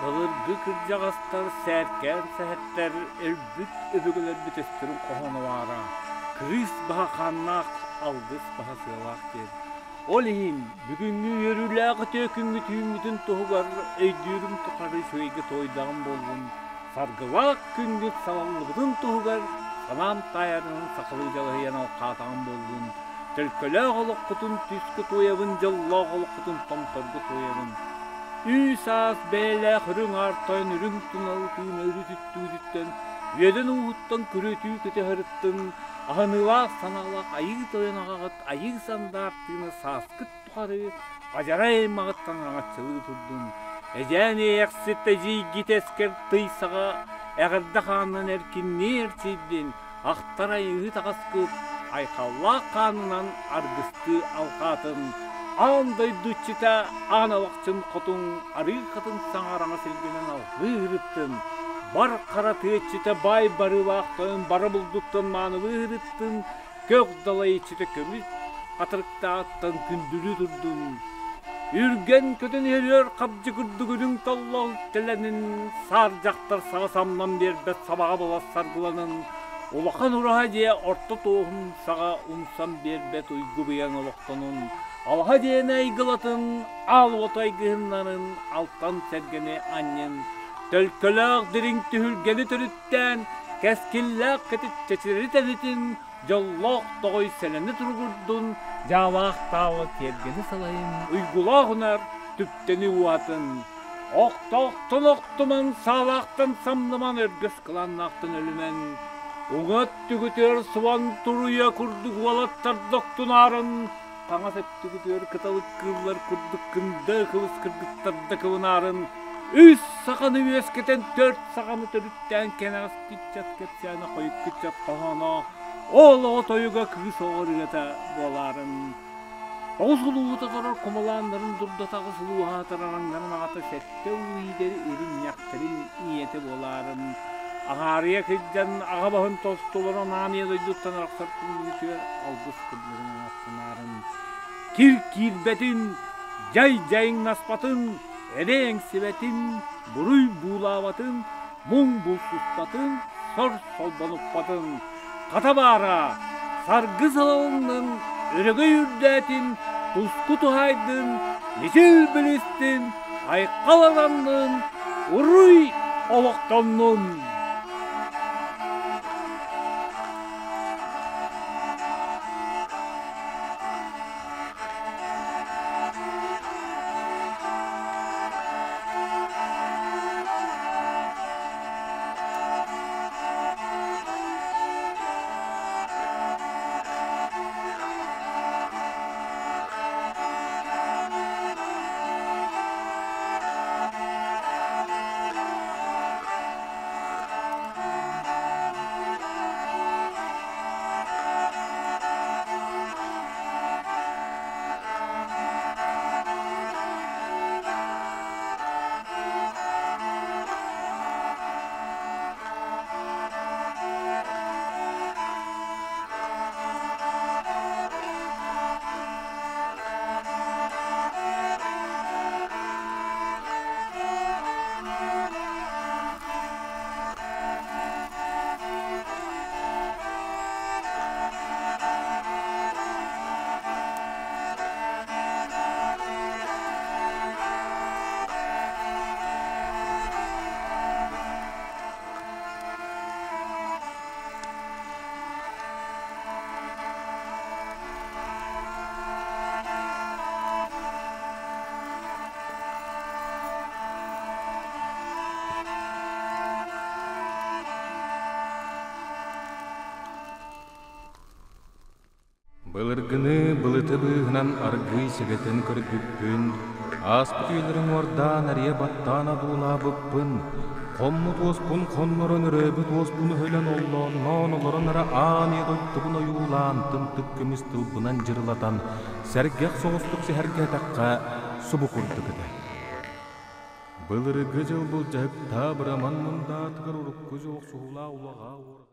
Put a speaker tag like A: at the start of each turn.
A: Былыргы кырдьаҕастар сээркээн сэһэттэр өлбүт өбүгэлэрбит өстөрүн хоһооно баара «Кырыыс баһа хааннаах, алгыс баһа сыалаах» диэн. Ол иһин бүгүҥҥү үөрүүлээх үтүө күҥҥүт үүммүтүн туһугар өйдүүрүм тухары үчүгэйгэ туойдаҕым буоллун, саргылаах күҥҥүт салаллыбытын туһугар санаам таайарынан сахалыы дьалыһыйан алхаатаҕым буоллун, төлкөлөөх олоххутун түскэ туойабын, дьоллоох олоххутун томторго туойабын. Үс-аас бэйэлээх үрүҥ аар тойон үрүҥ туналы тыына үрүтүттүүтүттэн, үөдэн ууһуттан күрүөтүү көтөһөрүттэн, аһыныылаах санаалаах айыы тойон аҕаҕыт айыы сандаар тыына сааскыт тухары адьарай аймаҕыттан араҥаччылыы турдун. Эдьээн иэйэхсит эдьиийгит эскэр тый саҕа эҕэрдэ хаанынан эркиннии эрчийдин, ахтар айыыһы таҕаскыт айхаллаах хаанынан аргыстыы алҕаатын, аан дойду иччитэ аан алахчын хотун арыы хатын саҥараҥа силгэнэн алҕыы ыһырыттын, бар хара тыа иччитэ баай барыылаах тойон бара булдуттан маанылыы ыһырыттын, Көх далай иччитэ көмүс хатырыктааҕыттан күндүлүү турдун. Үргэн көтөн иһэр үөр хабдьы курдук үрүҥ толлоох үктэлэнин, саар дьахтар саҕа самнан биэрбэт сабаҕа буолар саргыланын, улахан ураһа дьиэ орто туоһун саҕа умсан биэрбэт уйгу быйаҥ олохтонун, алаһа дьиэни айгылатын, аал уоту айгыһыннарын, алтан сэргэни анньын, төлкөлөөх дириҥ түһүлгэни төрүттээн, кэскиллээх кэтит чэчирэри тэнитин, дьоллоох тоҕой сэлэни туругурдун, дьаалаах таала тиэргэни салайын, уйгулаах унар түптэни уатын, охтоохтон охтуман, саалаахтан самныман, өргөс кылааннаахтан өлүмэн, уҥа өттүгүтүгэр суон туруйа курдук уолаттар доктунаарын, хаҥас өттүгүтүгэр кыталык кыыллар курдук кында кылыс кыргыттарда кылынаарын, үс саханы үөскэтэн төрт саханы төрүттээн кэнэҕэс ыччат кэпсээнэ хойукку ыччат хоһооно ол оҕо тойуга кыыс оҕо ырыата буолаарын тоҕус улууһу тоторор кумалааннарын дурдата аҕыс улууһа тараҥнарын аҕата сэттэ улуу иидэри иринньэхтэрин ийэтэ буолаарын аҕаарыйа кырдьан аҕа баһын тостуларын аан ийэ дойдуттан арахсар күннүүтүгэр алгыс кырдьарын ааттанаарын кир киирбэтин дьай дьайыҥнаспатын эрэй эҥсибэтин буруй буулаабатын муҥ булсуспатын, сор солбонуппатын, хата баара, саргы салалыннын, өрөгөй үрдээтин, туску туһаайдын, мичил билистин, айхал аланнын, уруй олохтоннун!
B: Былыргыны былыты быыһынан аргыый сэгэтэн көрбүппүн, ааспыт үйэлэри уҥуордаан эрийэ баттаан одуулаабыппын, хоммут уоспун хоннорон өрөөбүт уоспун өһүлэн оллоонноон олорон эрэ аан ийэ дойдубун ойуулаан тымтык көмүс тылбынан дьырылатан сэргэх соҕустук сэһэргээтэххэ субу курдук этэ. Былыргы дьыл былдьаһыктаа быраман мындаатыгар урукку дьыл охсуһуулаах улаҕаа уоран